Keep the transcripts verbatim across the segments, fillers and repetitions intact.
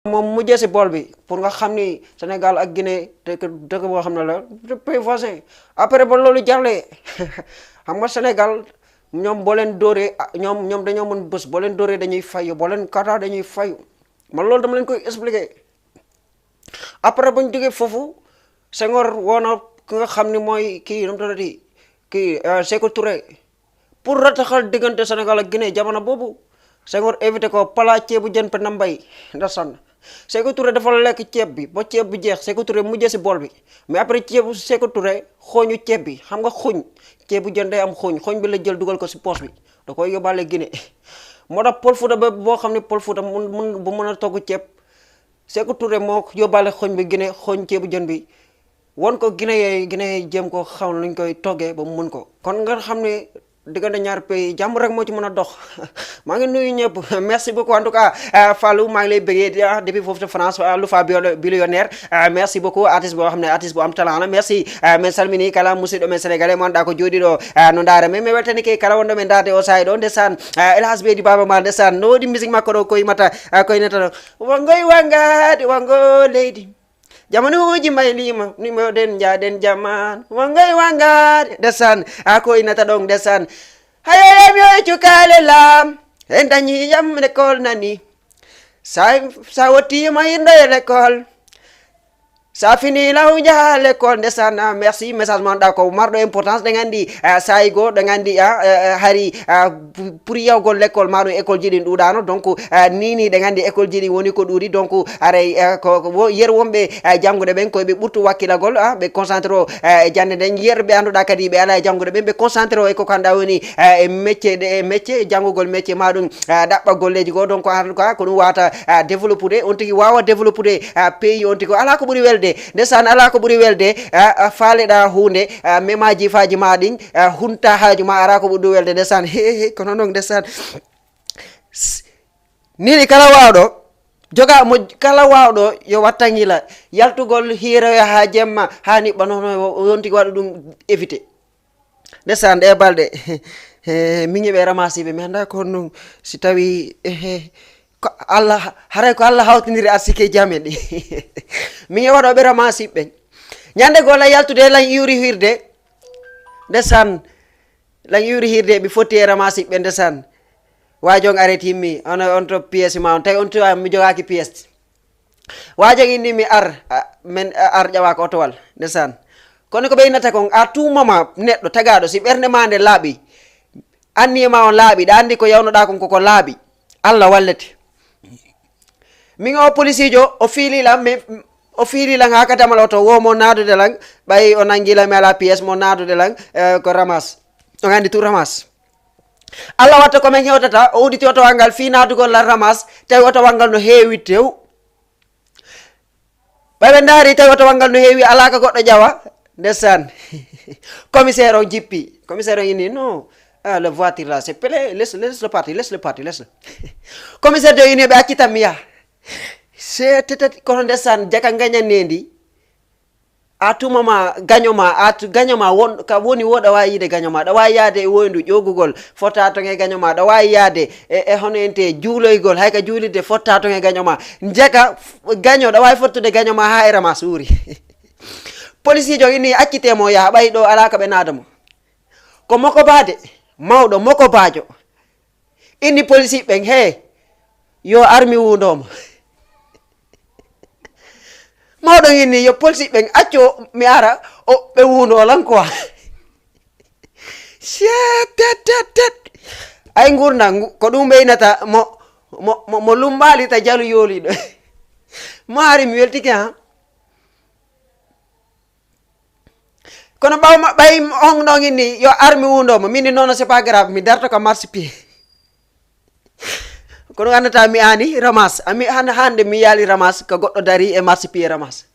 Moom mujjee si bool bi, pour nga xam ni Sénégal ak Guinée dëkk dëkk boo xam ne la pays voisin. Après ba loolu jàllee, xam nga Sénégal, ñoom boo leen dóoree, ah, ñoom ñoom dañoo mën bës, boo leen dóoree dañuy fayu, boo leen kaataa dañuy fayu. Man loolu dama leen koy expliquer. Après ba ñu jógee foofu, Senghor woo na ki nga xam ni mooy kii, nu mu tuddati, kii, euh, Sékou Touré, pour rataxal diggante Sénégal ak Guinée. Jamono boobu, Senghor invité ko pala ceebu jën Penda Mbaye, ndeysaan. Sékou Touré dafa lekk ceeb bi ba ceeb bi jeex, Sékou Touré mujjee si bool bi. Mais après ceebu Sékou Touré, xooñu ceeb bi, xam nga xooñ, ceebu jën day am xooñ, xooñ bi la jël dugal ko si poche bi, da koy yóbbaale Guinée. Moo tax Pël Fuuta ba boo xam ne Pël Fuuta mun mun bu mën a togg ceeb, Sékou Touré moo yóbbaale xooñ bi Guinée, xooñ ceebu jën bi, won ko Guinée yooyu, Guinée yi jéem ko xam nuñ koy toggee ba mu mën ko. Kon nga xam ne diggante ñaar pays, jàmm rek moo ci mën a dox. Maa ngi nuyu ñëpp. Merci beaucoup en tout cas, euh, Fallou, maa ngi lay bëggee di, ah, depuis foofu de France, ah, Loufa bio-, billionnaire. Euh, merci beaucoup, artiste boo xam ne artiste bu am talent la. Merci, euh, men salmini kala musidɗo men sénégalais mo anndaa ko jooɗiiɗo, euh, no ndaara men. Mi weltani ke kala wonɗo men ndaarde o saa'i ɗo, ndesan, euh, El Hadj Beydi Baba Maal, ndesan, no woodi musique makko ɗo ko yimata, euh, ko yinata ɗo. Wangoy wangaade, wango leydi. Jamanuuji mbayliima, numeroɗen njaaɗen jaman. Wangoy wangaade, ndesan, a ko inata ɗon, ndesan. Hayoyam yo e cukaale laam, en dañi yam l'école nani. Sa, sa wottiima yinɗo e l'école. Sa fini law njaha l'école, ndesan, ah, merci. Message mo anndaa ko marɗo importance, ɗen anndi, ah, saa'i goo, ɗen anndi, ah, eh, eh, hari, ah, pu-, pour yawgol l'école, ma ɗum école ji ɗin ɗuuɗaano. Donc, ah, ni, ni ɗen anndi école ji ɗin woni ko ɗuuɗi. Donc, aray, ah, ko, ko wo-, yer wonɓe, ah, janngude ɓen, koye ɓe ɓurtu wakkilagol, ah, ɓe concentré o, ah, e jannde nden. Yer ɓe annduɗaa kadi ɓe alaa e janngude ɓen, ɓe concentré o e ko anndaa woni, ah, e métier ɗe, e métier, janngugol métier, ma ɗum, ah, ɗaɓɓa golleeji goo. Donc, en tout cas, ko ɗum wawata, ah, développude, on tigi waawa développude, ah, pays on tigi. Alaa ko ɓuri welde, ndesan, alaa ko ɓuri welde, ah, ah, faaleɗaa huunde, ah, mema jiifaaji ma ɗin, ah, hunta haaju ma, alaa ko ɓuri ɗum welde, ndesan. He, he, kono noon, ndesan. S-, nini kala waawɗo, joga mo, kala waawɗo yo wattan yila, yaltugol hiiroya haa jemma, haa niɓɓa noon o, on tigi waɗa ɗum éviter. Ndesan, ɗe balɗe, he, min eɓe ramasiɓe, mi anndaa ko honno si tawi, he, ko Allah, haray ko Allah hawtindiri arsike jame ɗi. Min e waɗooɓe ramasiɓe ɓen. Ñande goo lan yaltude lan iwri hirde, ndesan, lan iwri hirde, mi fotti e ramasiɓe ɓe, ndesan. Waajo on areti mi, on, on to pièce ma on, tawi on to mi jogaaki pièce. Waajo on inni mi ar, a, men, a, ar ƴawa ko otowal, ndesan. Kono ko ɓe innata kon, a tuumama neɗɗo tagaaɗo, si ɓernde ma nde laaɓi, anniye ma on laaɓi, ɗa anndi ko yawnoɗaa kon koko laaɓi, Allah wallete. Min o polisiijo, o fiili lan, mi, o fiili lan haa ka damal oto, wo mo naadude lan, ɓay o nangi lan, mi alaa pièce, mo naadude lan, eh, ko ramas. On anndi tun ramas. Allah watta ko men hewtata, o udditi otowal ngal fii naatugol lan ramas, tawi otowal ngal no heewi tew. Ɓay ɓe ndaari, tawi otowal ngal no heewi, alaa ka goɗɗo ƴawa. Ndesan. Commissaire on jippi. Commissaire on inni, "Non, ah, le voiture là, c'est plein, laisse, laisse le partir, laisse le partir, laisse le." Commissaire de inni, "Ɓe accitan mi yaha." Se tetet, kono ndesan, jaka ngañannee ndi. A tuma ma, gaño ma, a tu-, gaño ma won, ka woni wo ɗa waawi yiide gaño ma. Ɗa waawi yaade e woyndu, ƴoogugol, fota ton e gaño ma. Ɗa waawi yaade e, e hono ente juuloygol, hay ka juulirde, fota ton e gaño ma. Jaka, f-, gaño, ɗa waawi fottude gaño ma haa era ma suuri. Polisiijo inni, "Accitee mo yaha, ɓay ɗo alaa ka ɓe naada mo." Ko moko baade, mawɗo moko baajo. Inni polisiiɓe ɓen, "Hee, yo ar mi wuundoo mo." Mawɗo inni, "Yo polisiiɓe ɓen acco mi ara, o, ɓe wuundoo lan quoi." Seetetetet. Ay ngurndan ngu, ko ɗum ɓe innata mo, mo, mo, mo lummbaali ta jalu yooliiɗo. Mo hari mi weltike, ha? Kono ɓaw ma, ɓay on ɗon inni, "Yo ar mi wuundoo mo." Min ni, "Non, non, c'est pas grave, mi darto ka marche pied." Kono anndata mi aani ramas. Ami han-, hannde mi yaali ramas, ka goɗɗo dari e marche pied ramas.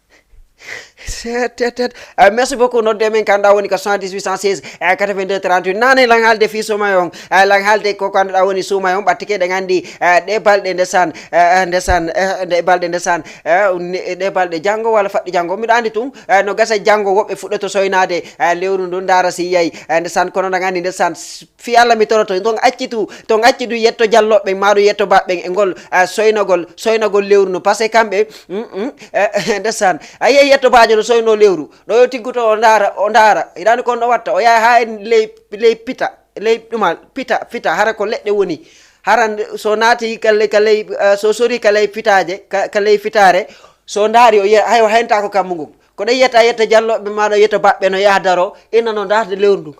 Tet, tet, tet. Eh, merci beaucoup. Nodde men kan ɗa woni ko soixante-dix-huit cent seize, eh, quatre-vingt-deux trente-huit. Nane lan haalde fii suumay on. Eh, lan haalde ko kan ɗa woni suumay on. Ɓattike ɗen anndi, eh, ɗe balɗe ndesan, eh, eh, ndesan, eh, ɗe balɗe ndesan, eh, ne-, ɗe balɗe janngo walla faɗɗi janngo. Miɗo anndi tun, eh, no gasa janngo woɓɓe fuɗɗoto soynaade, eh, lewru ndun ndaara si yayi, eh, ndesan kono ɗan anndi ndesan s-, fii Alla mi toroto, ton accitu, ton accitu yetto jalloɓe maa ɗum yetto baɓɓen e ngol, eh, soynagol, soynagol lewru ndun. Parce que kamɓe, mm, mm, eh, ndesan. A yi'ay yetto baajo no soyno lewru. Ɗo yo tigguto o ndaara, o ndaara. Hiɗa anndi ko no watta. O yaha haa e ley, ley pita, ley ɗuma, pita, pita. Hara ko leɗɗe woni. Hara nde, so naati ka ley, ka ley, eh, so sori ka ley pitaaje, ka, ka ley pitaare, so ndaari o yi'a, hay o hayntaako kammu ngun. Ko ɗo yiyata yetto jalloɓe maa ɗo yetto baɓɓe no yaha daro, ina no ndaarde lewru ndun.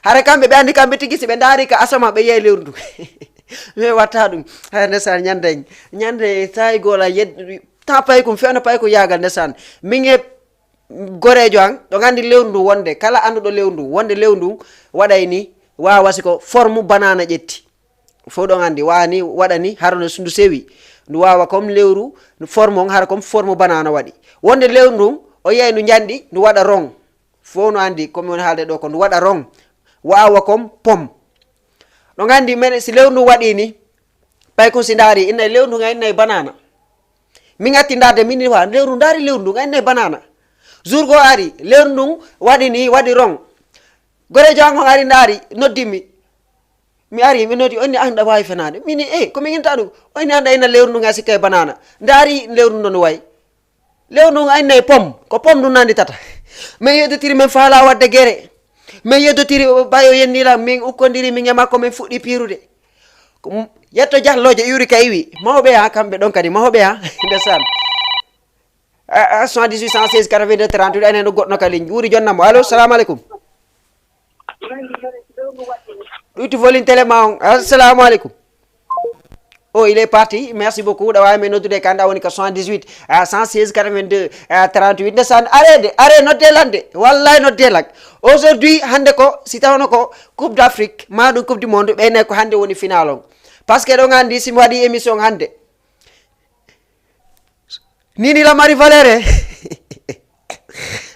Hara kamɓe ɓe anndi kamɓe tigi si ɓe ndaari ka asama ɓe yi'ay lewru ndun. Mi watta ɗum. Hay ndesan ñande, ñande tawi gola yed-, ta paykum fewno paykum yaagal ndesan. Min e goreejo an, ɗon anndi lewru ndu wonde, kala annduɗo lewru ndu, wonde lewru ndu waɗay ni, waawa si ko forme banana ƴetti. Fof ɗon anndi, waani waɗani, hara no ndu sewi. Ndu waawa comme lewru, forme on, hara comme forme banana waɗi. Wonde lewru ndun, o yiyay ndu njanɗi, ndu waɗa rond. Fof no anndi, ko mi woni haalde ɗo ko ndu waɗa rond. Waawa comme pomme. Ɗon anndi, men, si lewru ndu waɗi ni, paykun si ndaari, innay lewru ndun, innay banana. Min acci ndaarde, min ni, wa, lewru ndaari lewru ndun, a innay banana. Jour go ari, lewru ndun waɗi ni, waɗi rond. Goreejo an on ari ndaari, noddi mi. Mi ari, mi noddi, o inni, "Ah, nda waawi fenaade." Min ni, "Eh, ko min inta ɗum?" O inni, "Anda ina lewru ndun, a sikkay banana." Ndaari lewru ndun no wayi. Lewru ndun a innay pomme, ko pomme ndun nandi tata. Min yeddotiri, min faala waɗde gere. Min yeddotiri, ɓay o yenni lan, min ukkondiri, min e makko, min fuɗɗi piirude. Ko m-, yetto jallooje iwri ka iwi. Mawɓe ha, kamɓe ɗon kadi, mawɓe ha. Ndesan. A, a, soixante-dix-huit cent seize quatre-vingt-deux trente-huit, enen ɗo goɗɗo kadi. Wuuri jonnamo. Allo, salamu aleykum. Ɗuyti volume télé ma on. Assalamu aleykum. Oh, il est parti. Merci beaucoup. Ɗa waawi men noddude ka nda woni ka soixante-dix-huit, ah, cent seize quatre-vingt-deux, ah, trente-huit. Ndesan, arede, are nodde lan de. Wallahi nodde lan. Aujourd'hui, hannde ko, si tawno ko Coupe d'Afrique, ma ɗum Coupe du Monde, ɓeyne ko hannde woni final on. Parce que ɗon anndi si mi waɗi émission hannde, Nini la mari valeur, eh?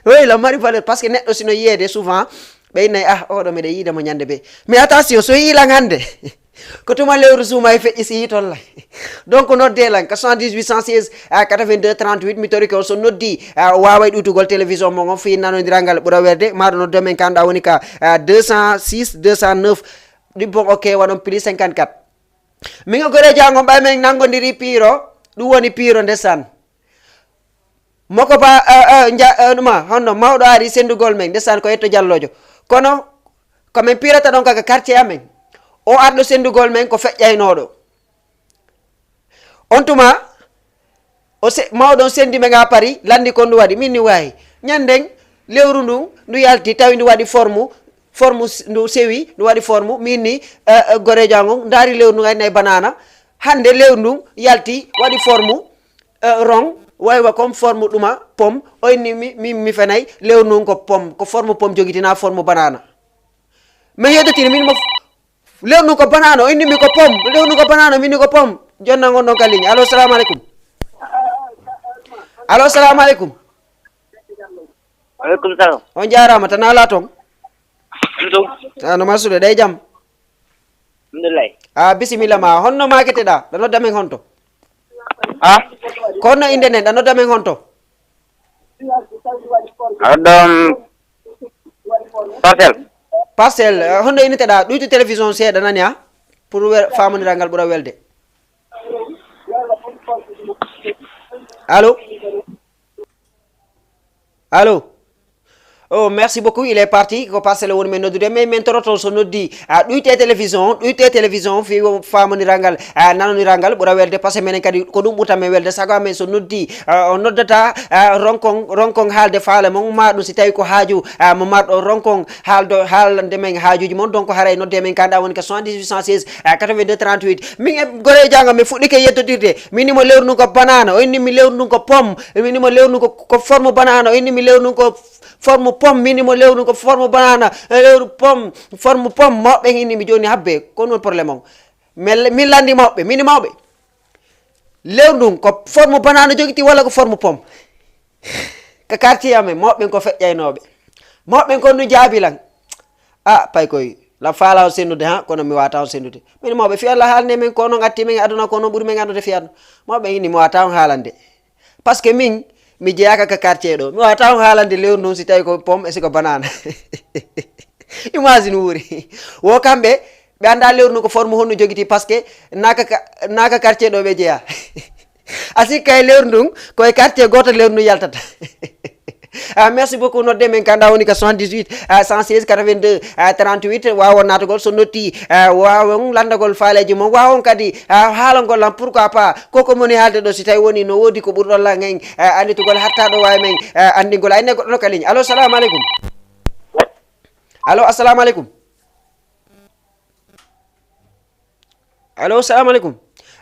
Oui, la mari valeur, parce que neɗɗo sino yiyeede souvent, ɓe innay, "Ah, oɗo miɗa yiida mo ñande be." Mais attention, so yii lan hannde, ko tuma lewru suuma e feƴƴi si yii tolla. Donc, nodde lan ka soixante-dix-huit cent seize à quatre-vingt-deux trente-huit, mi torike on so noddi, ah, o waaway ɗuutugol télévision mo on fii nanondiral ngal ɓura welde, maɗo noddo men kan ɗa woni ka, ah, deux cent six, deux cent neuf, ɗibbon ok, waɗon plus cinquante-quatre. Min e goreejo an on ɓay men nanngondirii piiro, ɗum woni piiro ndesan. Moko ba, eh, eh, nja-, eh, ɗuma, honno mawɗo ari senndugol men, ndesan ko yetto jalloojo. Kono, ko min piirata ɗon ka quartier amen. O arɗo senndugol men ko feƴƴaynooɗo. On tuma, o se-, mawɗo on senndi men haa Paris, lanndi ko ndu waɗi. Min ni waawi. Ñannden, lewru ndun, ndu yalti, tawi ndu waɗi forme, forme s-, ndu sewi, ndu waɗi forme. Min ni, eh, eh, goreejo an on, ndaari lewru ndun, a innay banana. Hannde lewru ndun yalti, waɗi forme, eh, rond, waywa comme forme ɗuma, pomme. O inni mi, mi, mi fenay, lewru ndun ko pomme, ko forme pomme jogitinaa forme banana. Min yeddotiri, min mo f-, lewru ndun ko banana, o inni mi ko pomme, lewru ndun ko banana, min ni ko pomme. Jonna ngon ɗon ka ligne. Allo, salamu aleykum. Allo, salamu aleykum. Aleykum salam. On jaaraama, tan alaa toon. Ɗum ɗum. Ah, no marsude, ɗe jam? Alhamdulillah. Ah, bisimilla ma. Honno maaketeɗaa? Ɗa nodda men honto? Ah? Ko honno innde nden? Ɗa nodda men honto? Aɗa ɗon Parcelles. Parcelles, eh, honno inniteɗaa? Ɗuytu télévision seeɗa nani, ah? Pour wel-, faamondiral ngal ɓura welde. Allo? Allo? Oh, merci beaucoup, il est parti. Ko Parcelles woni men noddude, mais min toroto so noddi, ah, ɗuyte télévision, ɗuyte télévision, fi wo-, faamondiral ngal, ah, nanondiral ngal ɓura welde, parce que minen kadi ko ɗum ɓurta men welde. Sago amen so noddi, ah, o noddata, ah, ronkon, ronkon haalde faale mon, ma ɗum si tawi ko haaju, ah, mo marɗo, ronkon haaldo, haalande men haajuuji mon. Donc haray nodde men kanda woni ko soixante-dix-huit cent seize, ah, quatre-vingt-deux trente-huit. Min e goreejo an, min fuɗɗike yeddodirde. Min ni mo lewru ndun ko banana, o inni mi lewru ndun ko pomme. Min ni mo lewru ndun ko, ko forme banana, o inni mi lewru ndun ko forme pomme, min ni mo lewru ko forme banana, eh, lewru pomme, forme pomme, mawɓe inni mi jooni habbe, ko non problème on. Min, min lanndi mawɓe, min ni mawɓe. Lewru ndun ko forme banana jogiti walla ko forme pomme? Ka quartier amen, mawɓe ɓen ko feƴƴaynooɓe. Mawɓe ɓen kon no jaabi lan. Ah, pay koy, lan faala on sennude, ha, kono mi waata on sennude. Min mawɓe, fii Allah haalne men ko non atti men e aduna ko non ɓuri men andude fii aduna. Mawɓe inni mi waata on haalande. Parce que min, mi jeyaaka ka quartier ɗo. Mi waata on haalande lewru ndun si tawi ko pomme e si ko banana. Imagine wuuri. Wo kamɓe, ɓe anndaa lewru ndun ko forme honno jogiti, parce que naaka ka, naaka quartier ɗo ɓe jeyaa. A sikka e lewru ndun, ko e quartier gooto lewru ndun yaltata. Ah, merci beaucoup. Nodde men kanda woni ka soixante-dix-huit, ah, cent seize, quatre-vingt-deux, ah, trente-huit. Waawon naatugol so notti, ah, waawon lanndagol faaleeji mon. Waawon kadi, ah, haalangol lan, pourquoi pas, koko moni haalde ɗo, si tawi woni no woodi ko ɓurɗon lan en, ah, annditugol, hatta ɗo waawi men, ah, anndingol. Ay, ne goɗɗo no ka ligne. Allo, salamu aleykum. Allo, assalamu aleykum. Allo, salamu aleykum.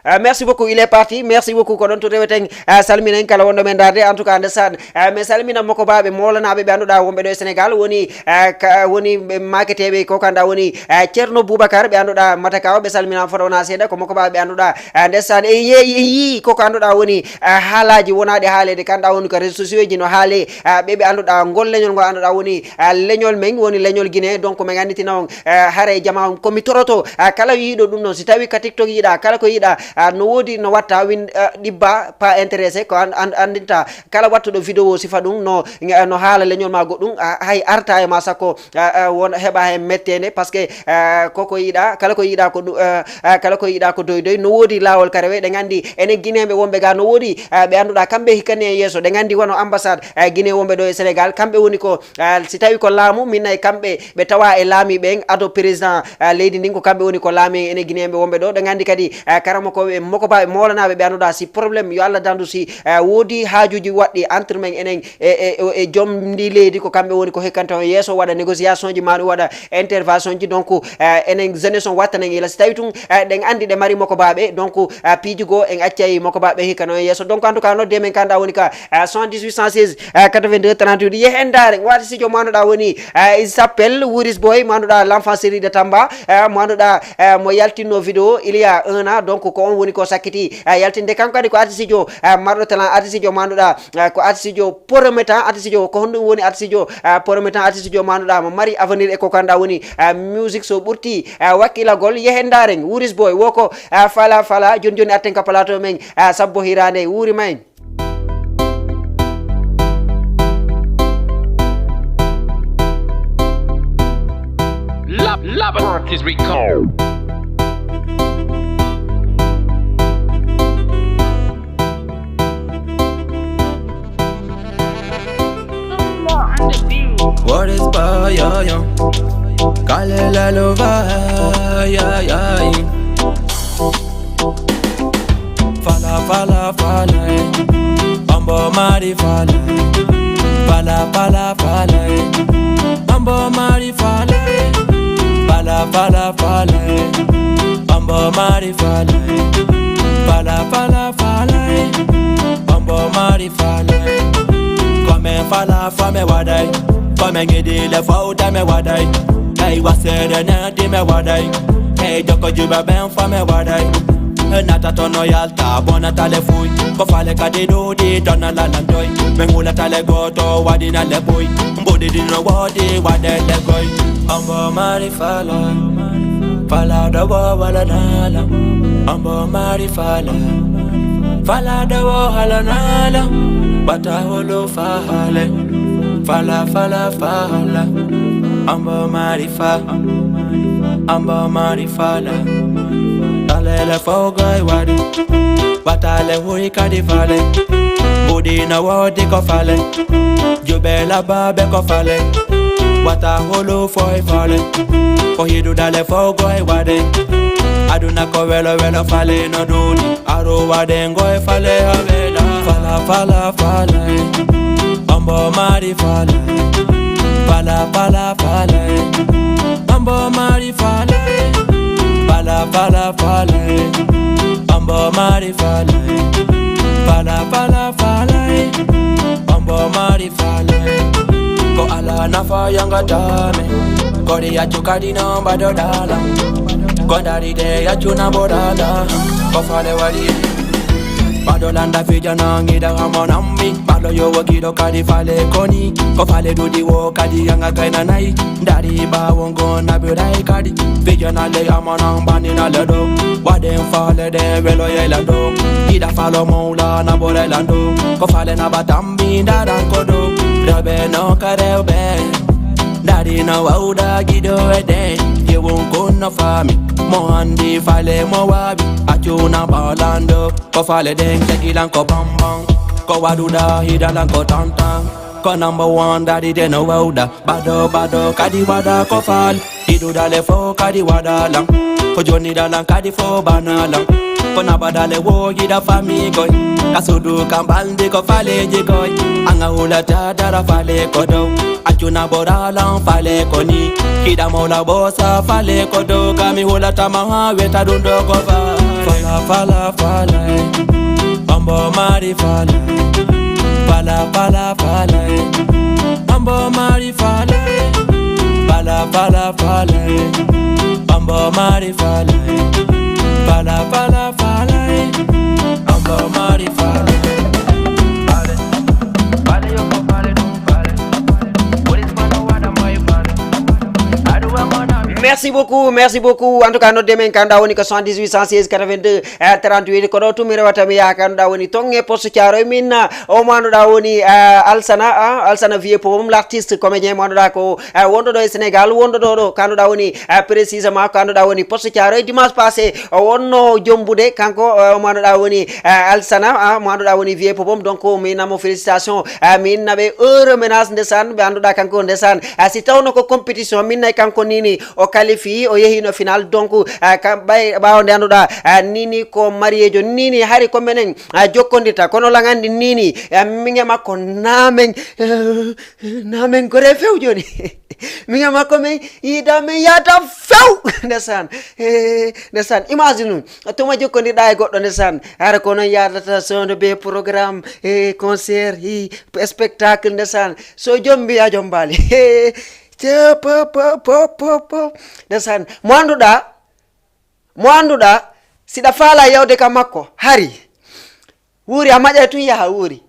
Ah, merci beaucoup, il est parti. Merci beaucoup, ko ɗon to reweten. Ah, salminen kala wonɗo men darde. En tout cas, ndesan, ah, min salmina moko baaɓe moolanaɓe ɓe annduɗa wonɓe ɗo e Sénégal, woni, ah, ka, woni ɓe maketeɓe ko kanda woni, ah, Ceerno Boubacar ɓe annduɗa Matakaw, ɓe salmina foto wona seeɗa, ko moko baaɓe ɓe annduɗa, ah, ndesan e ye-, e yii ko ko annduɗa woni, ah, haalaji wonaɗi haalede, kanda woni ko réseaux sociaux ji no haale, ah, ɓe ɓe annduɗa ngol leñol ngol annduɗa woni, ah, leñol men, woni leñol Guinée. Donc, min annditina on, eh, haray jama on ko mi toroto, ah, kala yiiɗo ɗum ɗon, si tawi ka TikTok yiiɗa, kala ko yiiɗa, ah, no woodi no watta, win-, ah, ɗibba, pas intéressé, ko an-, an-, anndinta, kala wattuɗo vidéo sifa ɗum, no, no haala leñol ma goɗɗum, ah, hay arta e ma sakko, ah, ah, won heɓa hen mettende, parce que, ah, koko yiiɗa, kala ko yiiɗa ko ɗu-, ah, ah, kala ko yiiɗa ko doy doy, no woodi laawol ka rewe, ɗen anndi enen Guinéen ɓe wonɓe ga no woodi, ah, ɓe annduɗa kamɓe hikkani en yeeso, ɗen anndi wano ambassade, ah, Guinée wonɓe ɗo e Sénégal, kamɓe woni ko Ah, si tawi ko laamu, min e kamɓe ɓe tawa e laami ɓen, ado président, ah, leydi ndin, ko kamɓe woni ko laami en, enen Guinéen ɓe wonɓe ɗo. Ɗen anndi kadi, ah, karamoko ɓe, moko ba ɓe moolanaɓe ɓe annduɗa si problème, yo Allah dandu si, ah, woodi haajuji waɗɗi entre men enen e, e, e, e joom ndi leydi, ko kamɓe woni ko hekkanta on yeeso, waɗa négociation ji, ma ɗum waɗa intervention ji. Donc, ah, enen jeunesse on wattanen ila si tawi tun, ah, ɗen anndi ɗe mari moko baɓe. Donc, ah, piiji goo en accay moko baɓe hikkano en yeeso. Donc, en tout cas, nodde men kanda woni ka, ah, soixante-dix-huit cent seize, ah, quatre-vingt-deux trente-huit. Yehen ndaare, wati si joom manduɗa woni, ah, il s'appelle Wuris Boy, manduɗa l'enfant chéri de Tamba, ah, manduɗa, ah, mo yaltinno vidéo il y a un an, donc ko on woni ko sakkiti, ah, yaltinde kanko kadi ko artiste jo, ah, marɗo talent, artiste jo manduɗa, ah, ko artiste jo promettant, artiste jo ko honɗum woni artiste jo, ah, promettant, artiste jo manduɗa mo mari avenir e ko kanda woni, ah, musique so ɓurti, ah, wakkilagol. Yehen ndaare, Wuris Boy, woko, ah, fala fala, joni joni atten ka plateau men, ah, sabbo hirande, wuuri ma en. Lab, lab, artist recall. What is fire, yeah? Kalela lova, yeah, yeah. Fala, fala, fala, eh. Mambo mari fala, eh. Fala, fala, fala, eh. Mambo mari fala, eh. Fala, fala, fala, eh. Mambo mari fala, eh. Fala, fala, fala, eh. Mambo mari fala, eh. Come fala fa me wadai. Fa me ngidi le fa uta me wadai. Hey, wasere na di me wadai. Hey, doko juba ben fa me wadai. Nata tono yalta bona tale fui. Ko fale kadi dudi dona la landoi. Mengula tale goto wadi na le boy. Mbodi di no wadi wade le goi. Ambo mari fala. Fala dobo wala nala. Ambo mari fala. Fala dobo wala nala. Bata holo fahale. Fala, fala, fala. Ambo mari fa. Ambo mari fala. Talele fogo e wadi. Batale hui kadi fale. Budi na wodi ko fale. Jubela babe ko fale. Wata holo foi fale. Ko hidu dale fogo e wade. Aduna ko welo welo fale no duni. Aro waɗe ngoy fale a weɗa. Fala, fala, fala, eh. Ambo mari fala, eh. Fala, fala, fala, eh. Ambo mari fala, eh. Fala, fala, fala, eh. Ambo mari fala, eh. Fala, fala, fala, eh. Ambo mari fala, eh. Ko ala nafa yanga dame. Kori ya chukadi no mbado dala. Gondari de ya chuna bodala. Ko fale wari. But Yolanda fijana ngida hamonammi balo yo wagido kadi fale koni ko fale dudi wo kadi yanga kaina nai dari ba wongo na birai kadi fijana le amana bani na ledo waden fale de welo yelando ida falo maula na borelando ko fale na batambi ndadan kodo rebe no karebe dari na wauda gido ede yewon kono fami mo andi fale mo wabi achuna balando ko fale den tegilan ko bambam ko waduda hidalan ko tantan ko number one dari de no wauda bado bado kadi wada ko fal iduda le fo kadi wada lan ko joni dalan kadi fo bana lan ko nabada le wo yida fami koy kasudu kambal ndi ko fale ji koy anga hulata dara fale ko do achuna boralan fale ko ni kida mola bosa fale ko do kami hulata maha weta dundo ko fa fala fala fala eh. Bambo mari fala fala fala fala eh. Bambo mari fala eh. Fala fala fala eh. Bambo mari fala eh. Fala fala fala eh. Bambo mari fala eh. Fala fala yo ko fala dum fala What is fala wada my fala Aduwa mona merci beaucoup merci beaucoup en tout cas nodde men kanɗa woni ko soixante-dix-huit cent seize quatre-vingt-deux eh, trente-huit ko ɗo tumi rewata mi yaha kanɗa woni ton e poste caaro e min ah, o mo annduɗa woni eh, alsana ah, alsana vieux pomom l'artiste comédien mo annduɗa ko eh, wonɗo ɗo e sénégal wonɗo ɗo ɗo kanduɗa woni eh, précisément kanduɗa woni poste caaro e dimanche passé o wonno jombude kanko eh, mo annduɗa woni eh, alsana ah, mo annduɗa woni vieux pomom donc mi namo félicitation eh, mi inna ɓe heureux ménage ndesan ɓe annduɗa kanko ndesan ah, si tawno ko compétition min nayi kanko nini o qualifie o yehino final donc ah, kam ɓay ɓawo nde annduɗa ah, nini ko mariejo nini hari ko menen ah, jokkodita kono lan anndi nini ah, min e makko namen namen gore few joni min e makko min yiida min yaata few ndesan Eh, ndesan imagine ɗum tuma jokkodirɗa e goɗɗo ndesan hara ko noon yadata sewndo be programme e concert hi spectacle ndesan so jombi a jombali ndesan mo annduɗa mo annduɗa siɗa faala yawde ka makko hari wuuri a maƴay tun yaha wuuri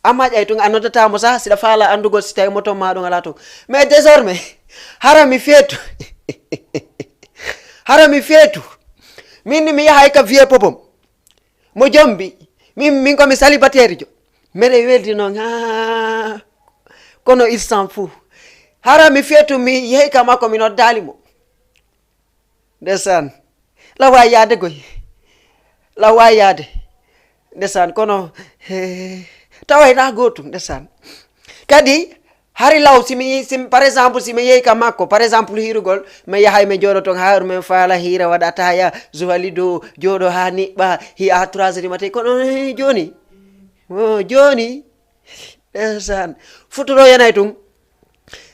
a maƴay tun a noddatamo sah siɗa faala anndugol si tawi moton ma ɗum ala tun mais désormais hara mi feetu hara mi feetu min ni mi yahay ka vieux pobom mo jombi min min komi célibataire jo mbeɗa weldi noon ha kono il s'en fou hara mi feetu mi yehi ka makko mi noddali mo ndesan lawa yaade goy lawa yaade ndesan kono eh, tawayna gootum ndesan kadi hari law simi sim, par exemple simi yehi ka makko par exemple hirugol mi yahay mi jooɗo toon hawru min faala hiira waɗa ataya zuhali dow jooɗo ha niɓɓa hi a trois heures du matin kono eh, jooni oh, jooni ndesan futuro yenay tun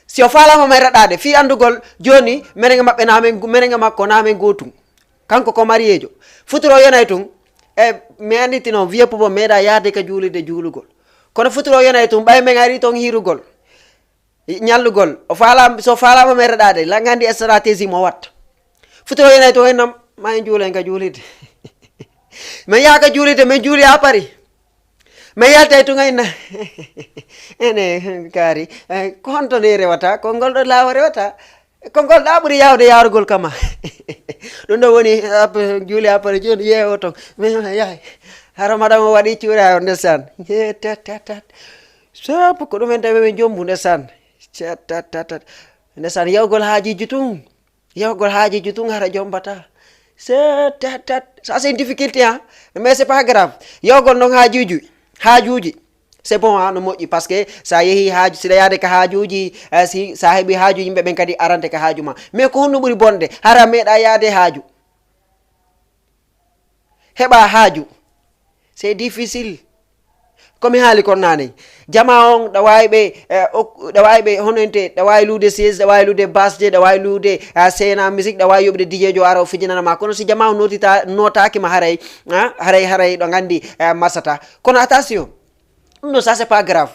si o faalama may raɗade fii anndugol jooni menege maɓɓe namen menege makko namen gootum kanko ko mariyeejo futuro yenay tun e mi annditi noon vieux pobo meeɗa yahde ka juulirde juulugol kono futuro yenay tun ɓay men ari toon hiirugol ñallugol o faala so faalama may raɗade langandi stratégie mo watta futuro yenay tun en nam ma en juulen ka juulirde min yaha ka juulirde min juuli ha paris min yaltay tun ayna ene kaari ko honto ne rewata ko ngol ɗo laawa rewata ko ngol ɗa ɓuri yawde yarugol kama ɗum ɗo woni juuli après joni yeewo ton yahay hara madame o waɗi cuura o ndesan tat tat tat sop ko ɗum en tawi min jombu ndesan tat tat tat ndesan yawgol haajiji tun yawgol haajeji tun hara jombata se tat tat ça c'est une difficulté hein mais c'est pas grave yawgol noon haajuji haajuji c'est bon hein no moƴƴi parce que sa yeehi haaju siɗa yaade ka haajuji eh, si sa heɓi haaju yimɓe ɓen kadi arante ka haaju ma mais ko honno ɓuri bonde hara meeɗa yaade haaju heɓa haaju c'est difficile komi haali kon nani jama on ɗa wawi ɓe eh, ok- ɗa wawi ɓe hono ente ɗa wawi luude siège ɗa wawi luude basde ɗa wawi luude eh, scena musique ɗa wawi yoɓude dijejo ara o fijinana ma kono si jama on notita notaki ma haray ah, haray haray ɗo gandi eh, masata kono attention ɗum ɗo ça c'est pas grave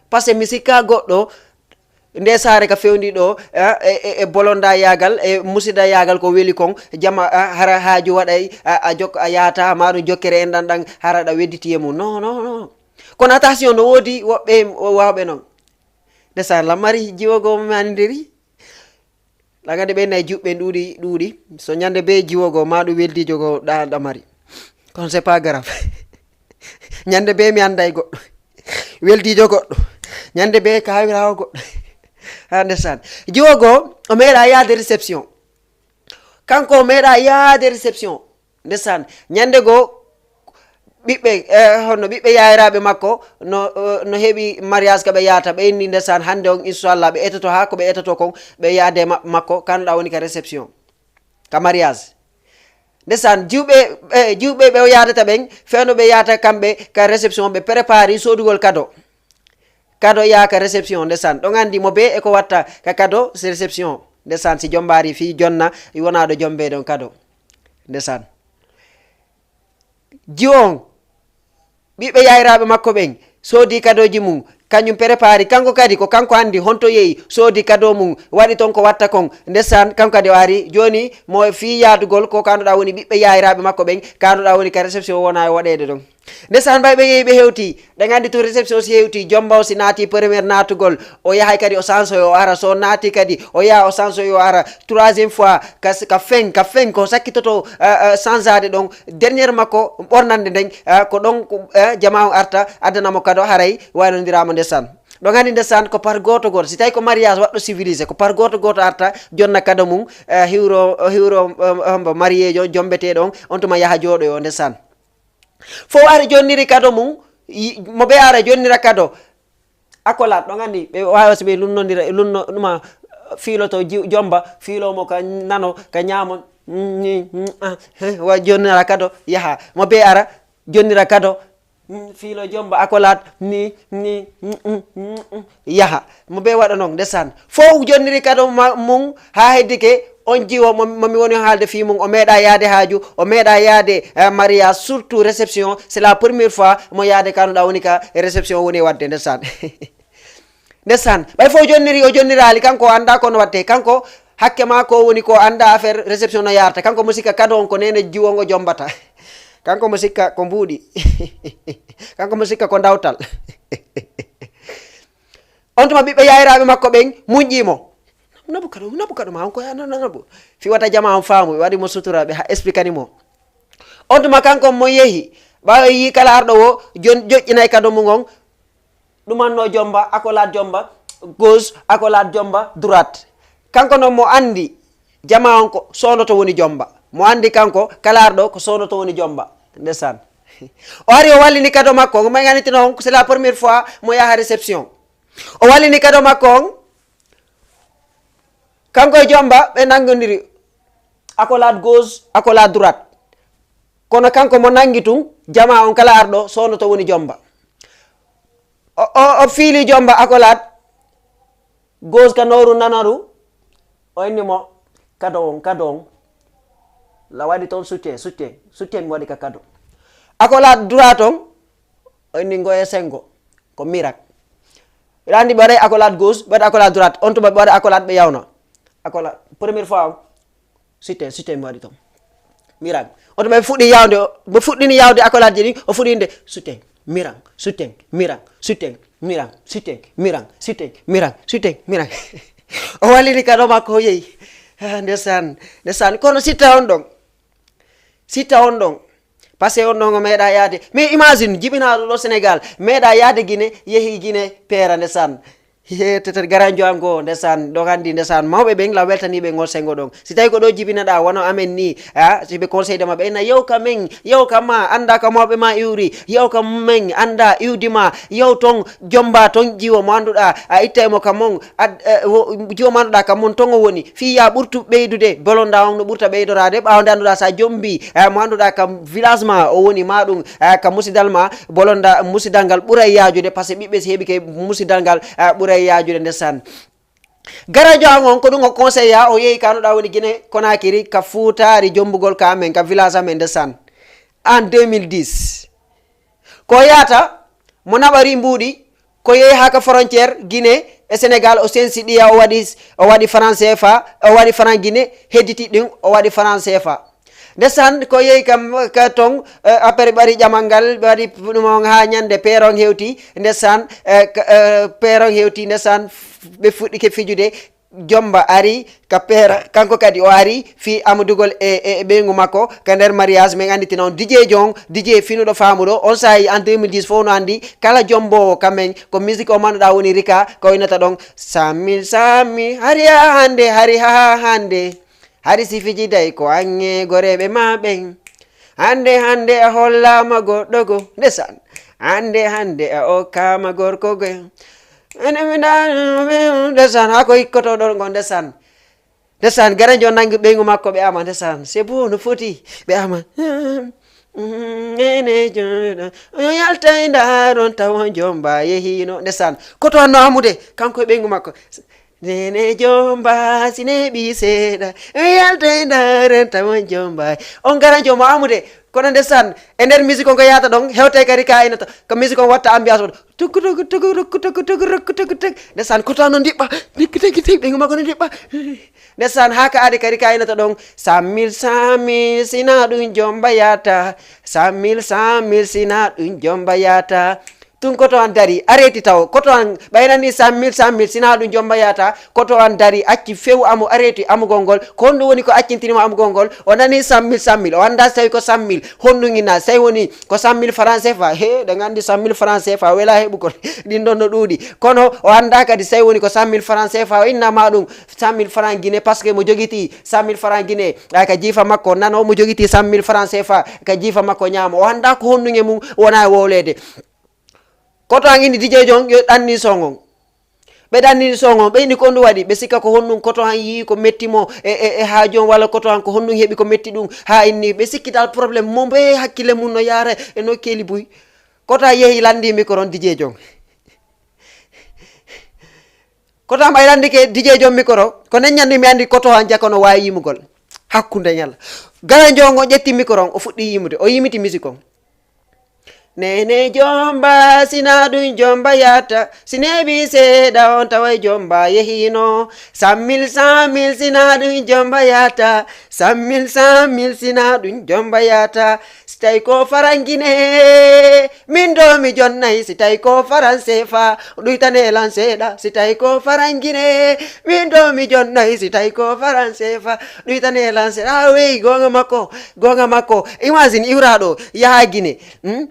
parce que musique ka goɗɗo Nde saare ka fewndi ɗo, eh, e, e, e bolonda yagal, e musida yagal ko weli kon, jama, eh, hara haaju waɗay, a, a jok-, a yahata, ma ɗum jokkere en ɗan ɗan, hara ɗa wedditi e mum. Non, non, non. Kono attention, no woodi woɓɓe wawɓe non. Ndesan, lammari jiwogo mi andiri. Ɗan andi ɓe nayi juɓɓe ɗuuɗi, ɗuuɗi. So ñande be jiwogo, ma ɗum weldijo go ɗa, ɗa mari. Kono c'est pas grave. Ñande be mi anday goɗɗo. Weldijo goɗɗo. Ñande be kawirawo goɗɗo. Ha, ndesan. Jiwogo, o meeɗa yaade réception. Kanko o meeɗa yaade réception. Ndesan. Ñande go, ɓiɓɓe, eh, honno ɓiɓɓe yayiraɓe makko no, eh, no heɓi mariage ka ɓe yahata. Ɓe inni ndesan hande on, inchallah, ɓe etoto ha ko ɓe etoto kon, ɓe yaade ma-, makko, kanɗa woni ka réception. Ka mariage. Ndesan, jiwɓe, eh, jiwɓe ɓe o yaadata ɓen, fewndo ɓe yahata kamɓe ka réception, ɓe prépare sodugol cadeau. Cadeau yaha ka réception, ndesan. Ɗon andi mo be e ko watta ka cadeau, si réception. Ndesan, si jombaari fi jonna, wona ɗo jombe ɗon cadeau. Ndesan. Jiwo on, ɓiɓɓe yayiraɓe makko ɓen, soodi cadeauji mum, kañum prépare, kanko kadi ko kanko andi honto yehi, soodi cadeau mum, waɗi ton ko watta kon. Ndesan, kanko kadi o ari, joni mo fi yaadugol ko kanduɗa woni ɓiɓɓe yayiraɓe makko ɓen, kanduɗa woni ka réception wona e waɗede ɗon. Ndesan, mbay ɓe yehi ɓe hewti, ɗen andi tun réception si hewti, jomba o si naati première naatugol, o yahay kadi o sansoyo o ara, so naati kadi, o yaha o sansoyo o ara, troisième fois, ka, ka fin, ka fin, ko sakkitoto, eh, eh, sansade ɗon, dernière makko, ɓornande nden, eh, ko ɗon, ko, eh, jama on arta, addana mo cadeau, haray waynodirama ndesan. Ɗon andi ndesan, ko par goto goto, si tawi ko mariage waɗɗo civilisé, ko par goto goto arta, jonna cadeau mum, eh, hiwro, hiwro, eh, hombo, marié jo, jombeteɗo on, on tuma yaha jooɗoyo ndesan. Fof ari jonniri cadeau mum, yi-, mo be ara jonnira cadeau. Accolade, ɗon andi, ɓe wawa si ɓe lunnodira, lunno, ɗuma, fiiloto ji-, jomba, fiilo mo ka nano, ka ñaamo, mm, ni, mm, ah, eh, wa jonnira cadeau, yaha. Mo be ara, jonnira cadeau, mm, fiilo jomba, accolade, ni, ni, mm, mm, mm, mm, yaha. Mo be waɗa non, ndesan. Fof jonniri cadeau ma-, mum, ha heddike, on jiwo mo, mo mi woni haalde fii mum, o meeɗa yaade haaju, o meeɗa yaade, eh, mariage, surtout réception, c'est la première fois mo yaade kanuɗa woni ka réception woni e waɗde, ndesan. Ndesan, ɓay fof jonniri, o jonniraali, kanko o annda ko no watte, kanko hakke ma ko woni ko annda affaire réception no yarta, kanko mo sikka cadeau on ko nene jiwo ngo jombata. Kanko mo sikka ko mbuuɗi. Kanko mo sikka ko dawtal. On tuma ɓiɓɓe yayiraaɓe makko ɓen muñƴii mo. Nabu kado, nabu kado ma on ko ya, na-, na-, nabu. Fi wata jama on faamu, ɓe waɗi mo sutura, ɓe ha-, expliquani mo. On tuma kanko mo yehi, ɓaawo yi kala arɗo wo, jon-, joƴƴinay kado mum on, ɗumanno jomba, accolade jomba, gauche, accolade jomba, droite. Kanko non mo andi, jama on ko soonoto woni jomba. Mo andi kanko, kala arɗo ko soonoto woni jomba. Ndesan. O ari o wallini kado makko, on, may ganitino on, c'est la première fois mo yaha réception. O wallini kado makko on, kanko e jomba, ɓe nangodiri. Accolade gauche, accolade droite. Kono kanko mo nangi tun, jama on kala arɗo, soonoto woni jomba. O, o, o fiili jomba accolade, gauche ka nooru nanaru, o inni mo, kado on, kado on. La waɗi ton soutien, soutien, soutien mi waɗi ka kado. Accolade droite on, o inni ngoye sengo, ko mirak. Ɓe andi ɓe waɗa accolade gauche, ɓe waɗa accolade droite, on tuma ɓe waɗa accolade ɓe yawna. Accolade, première fois on, soutien, soutien mi waɗi ton. Mirak. On tuma ɓe fuɗɗi yawde, o, ɓe fuɗɗini yawde accolade ji ɗi, o fuɗɗi inde, soutien, mirak, soutien, mirak, soutien, mirak, soutien, mirak, soutien, mirak, soutien, mirak. O wallini kado makko o yehi. Ah, ndesan, ndesan. Kono sitta on ɗon. Sitta on ɗon. Parce que on ɗon o meeɗa yaade. Mais imagine, jibinaaɗo ɗo Sénégal, meeɗa yaade Guinée, yehi Guinée, peera ndesan. He, tete garanjo an goo, ndesan, ɗon andi ndesan. Mawɓe ɓen, la weltani ɓe ngol sengo ɗon. Si tawi ko ɗo jibinaɗa, wano amen ni, a, si ɓe conseil de ma, ɓe na yew ka men, yew ka ma, anda ka mawɓe ma iwri, yew ka men, anda iwdi ma, yew ton, jomba ton jiwo mo anduɗa, a ittay mo ka mon, ad-, eh, wo-, jiwo mo anduɗa ka mon ton o woni. Fii ya ɓurtu ɓeydude, bolonda on no ɓurta ɓeydoraade, ɓaawo nde annduɗaa sa jombi, eh, mo annduɗaa ka village ma o woni ma ɗum, eh, ka musidal ma, bolonda musidal ngal ɓuray yaajude, parce que ɓiɓɓe si heɓike musidal ngal, eh, ɓuray yaajude ndesan. Garajo an on ko ɗum o conseilla, o yehi ka annduɗaa woni Guinée Conakry, ka fuutaari jombugol ka amen, ka village amen ndesan. En deux mille dix. Ko yahata, mo naɓari mbuuɗi, ko yehi haa ka frontière Guinée, E Sénégal o sensi ɗiya, o waɗi, o waɗi franc C F A, o waɗi franc Guinée, hedditi ɗin o waɗi franc C F A. Ndesan ko yehi kam ka ton, eh, après ɓari ƴamal ngal, ɓe waɗi ɗum on ha ñande peeron hewti, ndesan, eh, ka, eh, peeron hewti, ndesan ɓe fuɗɗike fijude. Jomba ari ka peera, kanko kadi o ari fii amudugol e, e, e ɓeyngu makko ka nder mariage. Min annditi noon D J Jon, D J finuɗo faamuɗo, on saa'i en deux mille dix fof no anndi kala jomboowo ka men ko musique o manduɗa woni Rika, ko winata ɗon: "Sammi, sammi, hari ha hannde, hari ha hannde. Hari si fijiday ko ange goreeɓe ma ɓen. Hannde, hannde a hollaama goɗɗo go." Ndesan. "Hannde, hannde a okkaama gorko go." Ene mi nda-, ndesan, haa ko ikkotoɗon ngo, ndesan. Ndesan, garajo nangi ɓeyngu makko, ɓe ama, ndesan. C'est bon, no foti, ɓe ama. "Nene joɗo, o yaltay ndaron tawo jomba yehino." Ndesan. Koto an no amude, kanko e ɓeyngu makko. "Nene jomba, si neeɓi seeɗa, o yaltay ndaron tawo jomba." On garajo mo amude, kono ndesan, e nder musique o ngo yahata ɗon, hewtay kadi ka aynata, ko musique o watta ambiance o. Tuku, tuku, tuku, rukku, tuku, tuku, rukku, tuku, tuku. Ndesan, koto an no ndiɓɓa, tikki, tikki, tikki, ɓeyngu makko no ndiɓɓa. Ndesan, haa ka aadi kadi ka aynata ɗon: "Cent mille, cent mille, sina ɗum jomba yata. Cent mille, cent mille, sina ɗum jomba yata." Tun koto an dari, areti taw, koto an ɓay nani cent mille, cent mille, sina ɗum jomba yata, koto an dari, acci few amu, areti amugol ngol, ko honɗum woni ko accintinimo amugol ngol? O nani cent mille, cent mille, o annda si tawi ko cent mille, honɗum ina, si tawi woni ko cent mille francs C F A, he, ɗen anndi cent mille francs C F A, wela heɓugol, ɗin ɗon no ɗuuɗi, kono o annda kadi si tawi woni ko cent mille francs C F A, o innama ɗum cent mille francs Guinée, parce que mo jogiti cent mille francs Guinée, ay ka jiifa makko nano, mo jogiti cent mille francs C F A ka jiifa makko ñaamo, o annda ko honɗum e mum, wona e wowleede. Koto an inni D J Jon yo ɗanni son on. Ɓe ɗanni son on, ɓe inni ko honɗum waɗi, ɓe sikka ko honɗum koto an yii ko metti mo e, e, e haaju on, walla koto an ko honɗum heɓi ko metti ɗum, haa inni ɓe sikki dal problème mo mbe hakkille mum no yaara e nokkeeli buy. Koto an yehi landi micro on D J Jon. Koto an ɓay landi ke D J Jon micro, ko nen ñandi mi andi koto an jako no waawi yimugol. Hakkunde ñala. Gara jongo ƴetti micro on, o fuɗɗi yimude, o yimiti musique on. Nene jomba, sina ɗum jomba yata. Si neeɓi seeɗa on taway jomba yehino. Cent mille, cent mille, sina ɗum jomba yata. Cent mille, cent mille, sina ɗum jomba yata. Si tawi ko farangine, min ɗo mi jonnay. Si tawi ko faran sefa, ɗuytane lan seeɗa. Si tawi ko farangine, min ɗo mi jonnay. Si tawi ko faran sefa, ɗuytane lan seeɗa. A wey, goonga makko, goonga makko. Imagine, iwraɗo, yaha Gine. Hmm?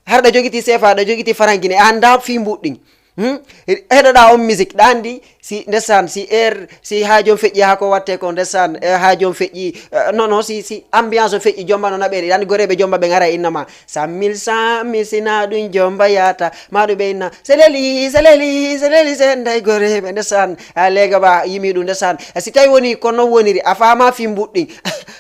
Har ɗo jogiti sefa, ɗo jogiti farangine. A annda fi mbuɗɗin. Hmm? Heɗoɗa on musique, ɗa anndi si ndesan, si air, si haa jom feƴƴi, haa ko watte ko ndesan, eh, haa jom feƴƴi, eh, non, non, si, si ambiance o feƴƴi, jomba no naɓeri, ɗa anndi goreeɓe jomba ɓe ngara innama, cent mille, cent mille, sina ɗum jomba yata, ma ɗum ɓe inna, seleli, seleli, seleli, senday goreeɓe, ndesan, a leega ba yimi ɗum, ndesan. Eh, si tawi woni ko non woniri, a faama fi mbuɗɗin.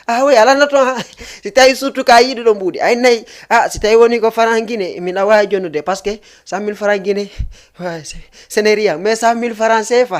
A oui, alano to, ha. Si tawi surtout ka yiɗuɗo mbuɗi, ay nayi, a, si tawi woni ko farangine, mina wawi jonnude, parce que cent mille francs Guinée, ouais, c'est, ce n'est rien. Mais cent mille francs C F A,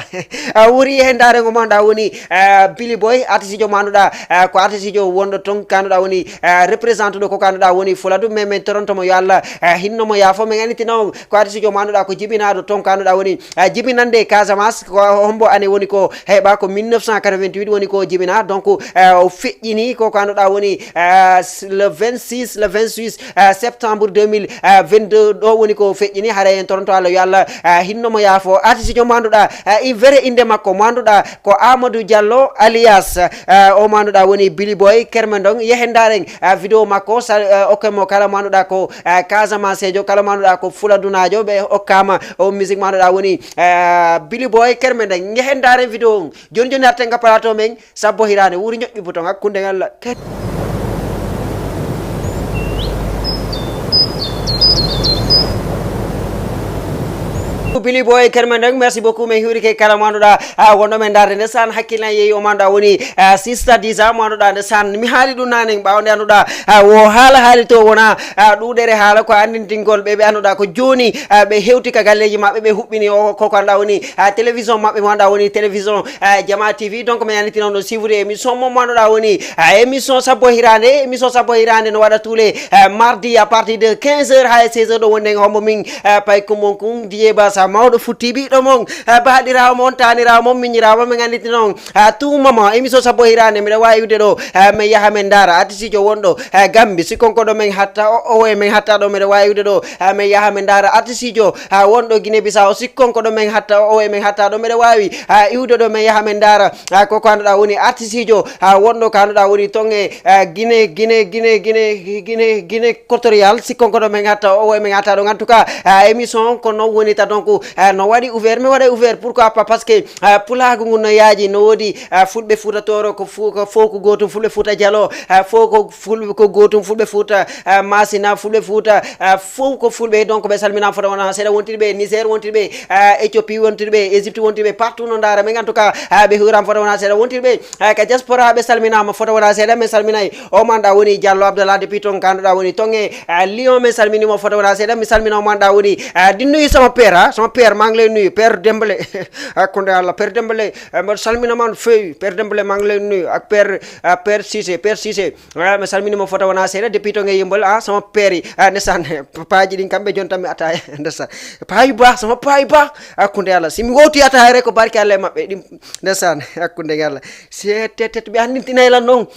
a wuri e ndaare ngo manduɗa woni, eh, Billy Boy, artiste jo manduɗa, eh, ko artiste jo wonɗo ton kanduɗa woni, eh, représente ɗo ko kanduɗa woni Fuladu, mais min toronto mo yo Allah, eh, hinno mo yaafo, min annitina on ko artiste jo manduɗa ko jibinaɗo ton kanduɗa woni, eh, jibinande Casamance, ko hombo ane woni ko heɓa ko mille neuf cent quatre-vingt-huit woni ko jibina, donc, eh, o feƴƴini ko kanduɗa woni, eh, s-, le vingt-six, le vingt-six, eh, septembre deux mille vingt-deux, ɗo woni ko feƴƴini, haray en toronto Allah yo Allah, eh, hinno mo yaafo. Artiste jo manduɗa, eh, i vrai inde makko manduɗa ko Amadou Diallo alias, eh, o manduɗa woni Billy Boy Kermendong, yehen ndaren, eh, vidéo makko, sa, eh, okke mo kala manduɗa ko, eh, Casamancejo, kala manduɗa ko Fuladunajo, ɓe okkama o musique manduɗa woni, eh, Billy Boy Kermendong, yehen ndaren vidéo on. Joni joni arten ka plateau men, Sabbo Hirane, wuri ñoƴƴu bouton hakkunde ngal. Billy Boy Kermendeng, merci beaucoup. Min hiwrike kala mo annduɗa, ah, wonɗo men ndaarde nde san, hakkillan yehi o mo annduɗa woni, ah, Sista Disa mo annduɗa nde san. Mi haali ɗum naane, ɓaawo nde annduɗa, ah, wo haala haali to wona, ah, ɗuuɗere haala ko anndintingol ɓe, ɓe annduɗa ko jooni, ah, ɓe hewti ka galleeji maɓɓe, ɓe huɓɓini o, ko ko annduɗa woni, ah, télévision maɓɓe mo annduɗa woni télévision, ah, Jama T V. Donc, mi annditino on ɗo suivre émission mo, mo annduɗa woni, ah, émission Sabbo Hirande. Émission Sabbo Hirande no waɗa tous les, ah, mardi à partir de quinze heures haa e seize heures ɗo wonde hombo min, ah, pay ko mon kun Didier Bassa. Mawɗo futti ɓiɗɗo mon, eh, baaɗiraawo mon, taaniraawo mon, miñiraawo mon, min annditi noon. Eh, tout moment, émission sabbo hiraande, mbiɗa waawi wiwde ɗo, eh, min yaha min ndaara artisiijo wonɗo, eh, Gambi, sikkon ko ɗo min hatta, o, o, e min hatta ɗo, mbiɗa waawi wiwde ɗo, eh, min yaha min ndaara artisiijo, eh, wonɗo Guinée Bissau, sikkon ko ɗo min hatta, o, o, e min hatta ɗo, mbiɗa waawi, eh, iwde ɗo, min yaha min ndaara, eh, ko ko annduɗaa woni artisiijo, eh, wonɗo ko annduɗaa woni toon e, eh, Guinée, Guinée, Guinée, Guinée, Guinée, Guinée équatoriale, sikkon ko ɗo min hatta, o, o, e min hatta ɗo. En tout cas, eh, émission ko noon woni ta, donc, eh, no waɗi ouvert, mi waɗa ouvert, pourquoi pas, parce que, eh, pulaagu ngun no yaaji, no woodi, eh, fulɓe Fuuta Tooro, ko fu-, ko fof ko gootum, fulɓe Fuuta Jaloo, eh, fof ko fulɓe, ko gootum, fulɓe Fuuta, eh, Maasina, fulɓe Fuuta, eh, fof ko fulɓe, donc ɓe salminaama fota wonaa seeɗa, wontirɓe Niger, wontirɓe, eh, Éthiopie, wontirɓe Égypte, wontirɓe partout no ndaara, mais en tout cas, eh, ɓe huuraama fota wonaa seeɗa, wontirɓe, eh, ka diaspora ɓe salminaama fota wonaa seeɗa, min salminay o manɗa woni Diallo Abdallah depuis toon ka annduɗaa woni toon e, eh, Lyon, min salminiima fota wonaa seeɗa, mi salmina o manɗa woni, eh, ɗinnoyi sama père, ha, sama père, maa ngi lay nuyu, père Dembélé, hakkunde Allah, père Dembélé, eh, mboɗo salmina ma no feewi, père Dembélé, maa ngi lay nuyu, ak père, eh, père Cissé, père Cissé, eh, mi salminiima fota wonaa seeɗa, depuis toon e Yummbal, ah, sama père yi, ah, ndeysaan, paaji ɗin kamɓe jontanmi ataaya, ndeysaan, paayi ba, sama paayi ba, hakkunde Allah, si mi wowti ataaya rek ko barke Allah e maɓɓe, ɗin, ndeysaan, hakkunde Allah, si tet, tet, ɓe anndintinay lan noon.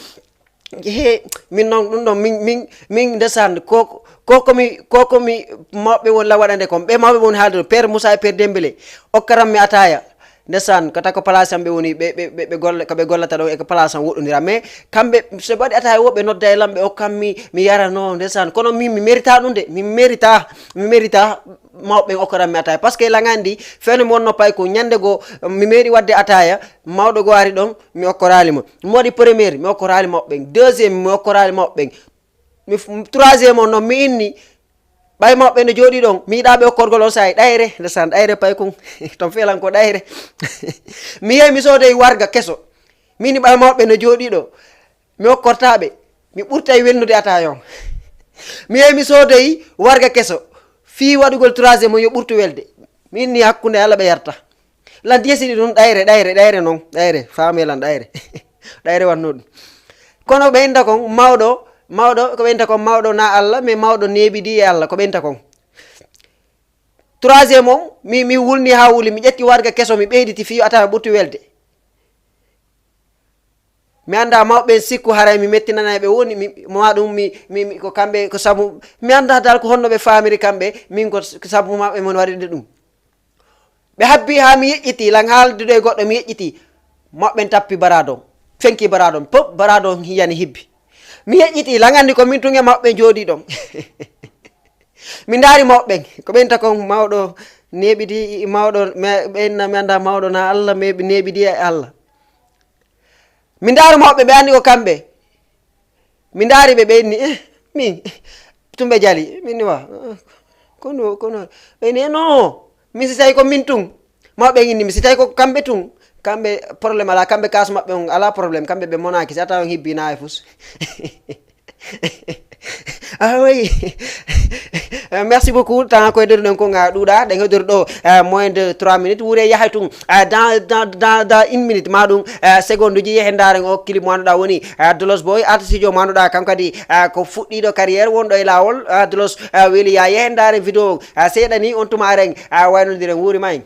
He, min noon ɗum ɗon, min, min, min ndesan, ko, ko komi, ko komi mawɓe won la waɗande kon, ɓe mawɓe won haalde ɗum, Père Moussa e Père Dembélé, okkaram mi ataaya, ndesan, kata ko place am ɓe woni, ɓe, ɓe, ɓe, ɓe golla, ko ɓe gollata ɗon e ko place am woɗɗondira, mais kamɓe, so ɓe waɗi ataaya wo, ɓe nodda e lam, ɓe okkam mi, mi yarano, ndesan, kono min, mi mérita ɗum de, mi mérita, mi mérita mawɓe ɓen okkaram mi ataaya, parce que la nganndi, feere mi wonno pay ko ñannde goo, mi meeɗi waɗde ataaya, mawɗo goo ari ɗon, mi okkoraali mo. Mi waɗi première, mi okkoraali mawɓe ɓen. Deuxième, mi okkoraali mawɓe ɓen. Mi f-, troisième on noon, mi inni, ɓay mawɓe ɓen no jooɗii ɗon, mi yiɗaa ɓe okkorgol on saa'i. Ɗayre, ndesan, ɗayre pay kon. Ton felan ko ɗayre. Mi yehi, mi soodoyi warga keso. Mi inni ɓay mawɓe ɓen no jooɗii ɗo, mi okkortaa ɓe. Mi ɓurtay welnude ataaya on. Mi yehi, mi soodoyi warga keso. Fii waɗugol troisième on yo ɓurtu welde. Mi inni hakkunde Alla ɓe yarta. Lan diyesini ɗum ɗayre, ɗayre, ɗayre noon, ɗayre, faame lan ɗayre. Ɗayre wannoo ɗum. Kono ɓe inta kon mawɗo, mawɗo, ko ɓe inta kon mawɗo na Alla, mais mawɗo neeɓidi e Alla, ko ɓe inta kon. Troisième on, mi, mi wulni haa wuli, mi ƴetti warga keso, mi ɓeyditi fii ataaya ɓurti welde. Mi anndaa mawɓe ɓen sikku haray mi mettinanay ɓe woni, mi, ma ɗum mi, mi, mi, ko kamɓe, ko sabu, mi anndaa dal ko honno ɓe faamiri kamɓe, min ko s-, ko sabu maɓɓe mon waɗirde ɗum. Ɓe habbi haa mi yeƴƴitii, lan haaldude e goɗɗo mi yeƴƴitii. Mawɓe ɓen tappi baraadon, fenki baraadon, pop, baraadon yani hibbi. Mi yeƴƴitii, lan anndi ko min tun e mawɓe ɓen jooɗii ɗon. Mi ndaari mawɓe ɓen, ko ɓen ta kon mawɗo neeɓidi, mawɗo, me-, ɓen na mi anndaa mawɗo na Alla, me-, neeɓidi e Alla. Mi ndaari mawɓe ɓe anndi ko kamɓe. Mi ndaari ɓe, ɓe inni, eh, min, tumɓe jali, min ni wa, kono, kono, ɓe inni, eh, non, min si tawi ko min tun, mawɓe ɓen inni, mi si tawi ko kamɓe tun, kamɓe problème alaa, kamɓe kaas maɓɓe on alaa problème, kamɓe ɓe monaaki, si a tawi on hibbi na e fus. Ah oui. Euh, merci beaucoup. Tan ko heddoto ɗen ko nga ɗuuɗa, ɗen heddoto ɗo, euh, moins de trois minutes. Wuure yahay tun, euh, dans, dans, dans, dans une minute, ma ɗum, euh, seconde uji, yehe ndaaren o clip mo annduɗa woni, euh, Dolos Boy, artiste jo mo annduɗa kam kadi, euh, ko fuɗɗiɗo carrière wonɗo e laawol, euh, Dolos, euh, weli ya yehe ndaaren vidéo, euh, seeɗa ni on tuma aren, euh, waynodiren wuuri may.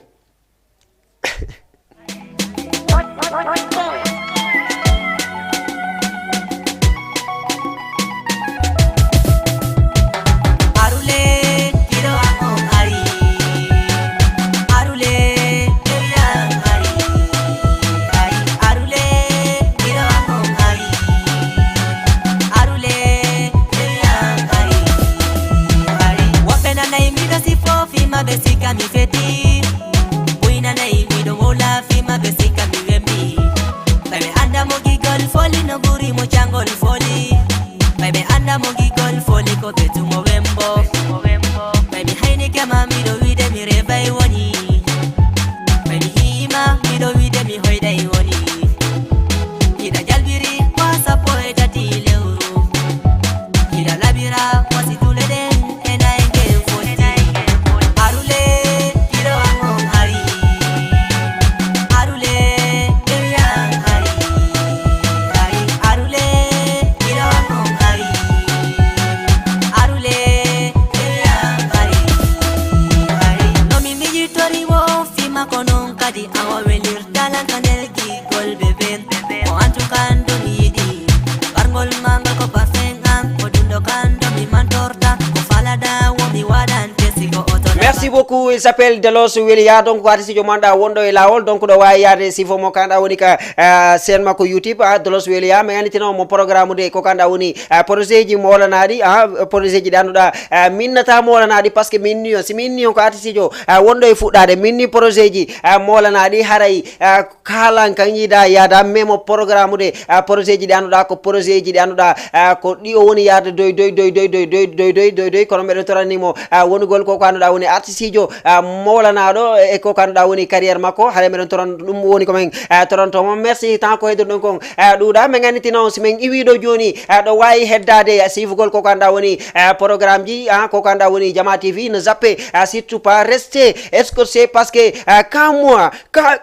Woɓɓe nanay miɗo sifo fima ɓe sika mi feti. Buy nanay miɗo wola fima ɓe sika mi wembi. Ɓay ɓe anda mo gigol foli no ɓuri mo cangol foli. Ɓay ɓe anda mo gigol foli ko betu mo wembo. Ɓay mi hayni kema miɗo wide mi revay woni. Ɓay mi hima miɗo wide mi hoyday woni. Hiɗa jalbiri ko sappo e tati lewru. Hiɗa labira wasi dule ɗen e nayi nge foti. Arule, kilo an on hari. Arule, Merci beaucoup. Il s'appelle Delos Welia. Donc ko artiste jo manɗa wonɗo e lawol, donc ɗo wawi yaade sifo mo kanɗa woni ka, ah, chaîne makko YouTube, ah, Delos Welia. Mais anitino mo programme de ko kanɗa woni, ah, projet ji mo wolanaɗi, ah, projet ji ɗi annduɗa, ah, minnata mo wolanaɗi, parce que min ni on, si min ni on ko artiste jo, ah, wonɗo e fuɗɗade, min ni projet ji, ah, mo wolanaɗi haray, ah, kalan kan yiida yaada, mais mo programme de, ah, projet ji ɗi annduɗa ko projet ji ɗi annduɗa, ah, ko ɗi o woni yaade doy doy doy doy doy doy doy doy doy doy, kono meɗen toranni mo, ah, wonugol ko ko annduɗa woni artiste jo, ah, mowlanaɗo e ko ko annduɗa woni carrière makko, haray meɗen toran ɗum woni ko men, ah, toranto mo. Merci tant ko heddo ɗon kon, ah, ɗuuɗa men annditi noon si men iwi ɗo joni, ah, ɗo wawi heddade, ah, sifugol ko ko annduɗa woni, ah, programme ji, ah, ko ko annduɗa woni Jama T V, ne zappe, ah, surtout pas rester scotché parce que, ah, quand moi, quand,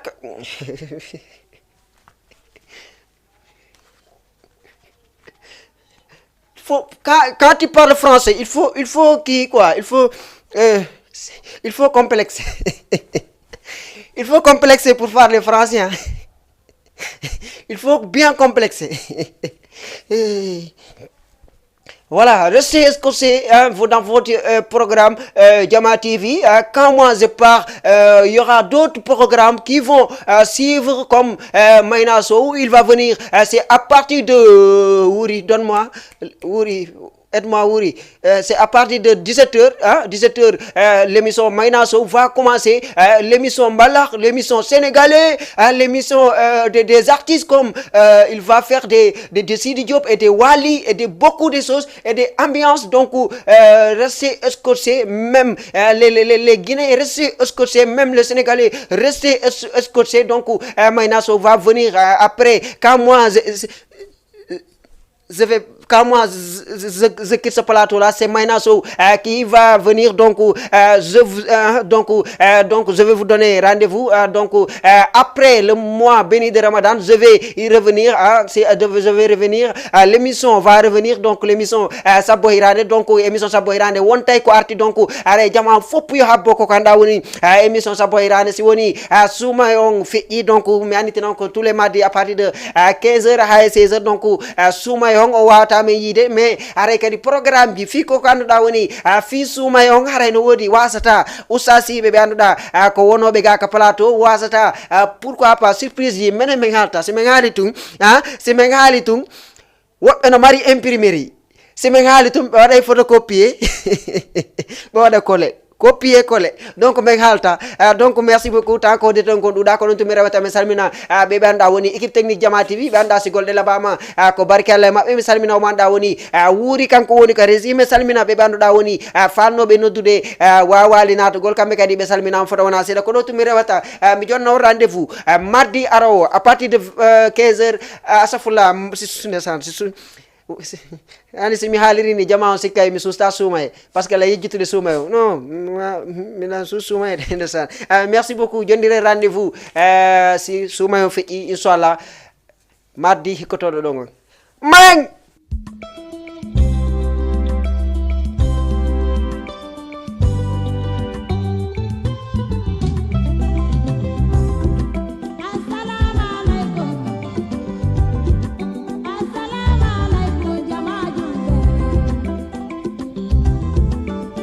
faut, quand, quand tu parles français, il faut, il faut qui, quoi, il faut, euh, il faut complexer. Il faut complexer pour parler français, hein. Il faut bien complexer. Eh. Voilà, restez scotchés, hein, vous, dans votre, euh, programme, euh, Jama T V. Euh, quand moi je pars, euh, il y aura d'autres programmes qui vont, euh, suivre comme, euh, Mayna Sow. Il va venir, euh, c'est à partir de, euh, Wouri, donne-moi, Wouri, aide-moi, Wouri. Euh, c'est à partir de dix-sept heures, hein, dix-sept heures, euh, l'émission Mayna Sow va commencer. Euh, l'émission Mbalakh, l'émission sénégalais, hein, l'émission, euh, des, des artistes comme, euh, il va faire des, des, des Sidi Diop et des Wali et de beaucoup de choses et des ambiances. Donc, euh, restez scotchés, même, euh, les, les, les, les Guinéens, restez scotchés, même les Sénégalais, restez es-, scotchés. Donc, euh, Mayna Sow va venir, euh, après. Quand moi, je, je, je vais, quand moi, je, je, je, je quitte ce plateau-là, c'est Mayna Sow, euh, qui va venir. Donc, euh, je vous, euh, donc, euh, donc, je vais vous donner rendez-vous. Euh, donc, euh, après le mois béni de Ramadan, je vais y revenir. Hein, c'est, euh, je vais revenir. Euh, l'émission va revenir. Donc, l'émission, euh, Sabbo Hirande. Donc, émission Sabbo Hirande. Wontay ko arti. Donc, are jama fop yo habbo ko kanda woni, euh, émission Sabbo Hirande. Si woni, euh, Soumay on feƴƴi. Donc, mi annditi noon ko tous les mardis à partir de, euh, quinze heures haa seize heures. Donc, euh, Soumay on o wawata men yiide, mais aray kadi programme ji fii ko ko annduɗa woni, euh, fii Soumay on haray no woodi wasata ustaasiiɓe ɓe annduɗa, euh, ko wonooɓe ga ka plateau wasata, euh, pourquoi pas surprise ji menen men haalta. Si men haali tun, ah, si men haali tun, woɓɓe no mari imprimerie. Si men haali tun, ɓe waɗay photocopier, ɓe waɗa coller. Copier coller. Donc, men haalta. Ah, donc, merci beaucoup. Tant ko de ton kon ɗuuɗa, ko ɗum tun mi rewata, mi salmina, ah, ɓe ɓe annduɗa woni équipe technique Jama T V, ɓe annduɗa si golɗe labama, ah, ko barke Allah e maɓɓe, mi salmina o mo annduɗa woni, ah, Wuuri, kanko woni ka régie, mi salmina ɓe ɓe annduɗa woni, ah, fannoɓe noddude, ah, wawali natugol, kamɓe kadi ɓe salminama fota wona seeɗa. Ko ɗo tun mi rewata, ah, mi jonna on rendez-vous, ah, mardi arowo à partir de, euh, quinze heures, ah, astafurlah, m-, si su-, ndeysaan, si su-, si, ani si mi haaliri ni, jama on sikkay mi susta Soumay, parce que la yejjitude Soumay o. Non, ma, mina su Soumay de, ndeysaan. Ah, merci beaucoup, jondire rendez-vous, euh, si Soumay o feƴƴi, inchallah, mardi hikkotoɗo ɗon on. Mang!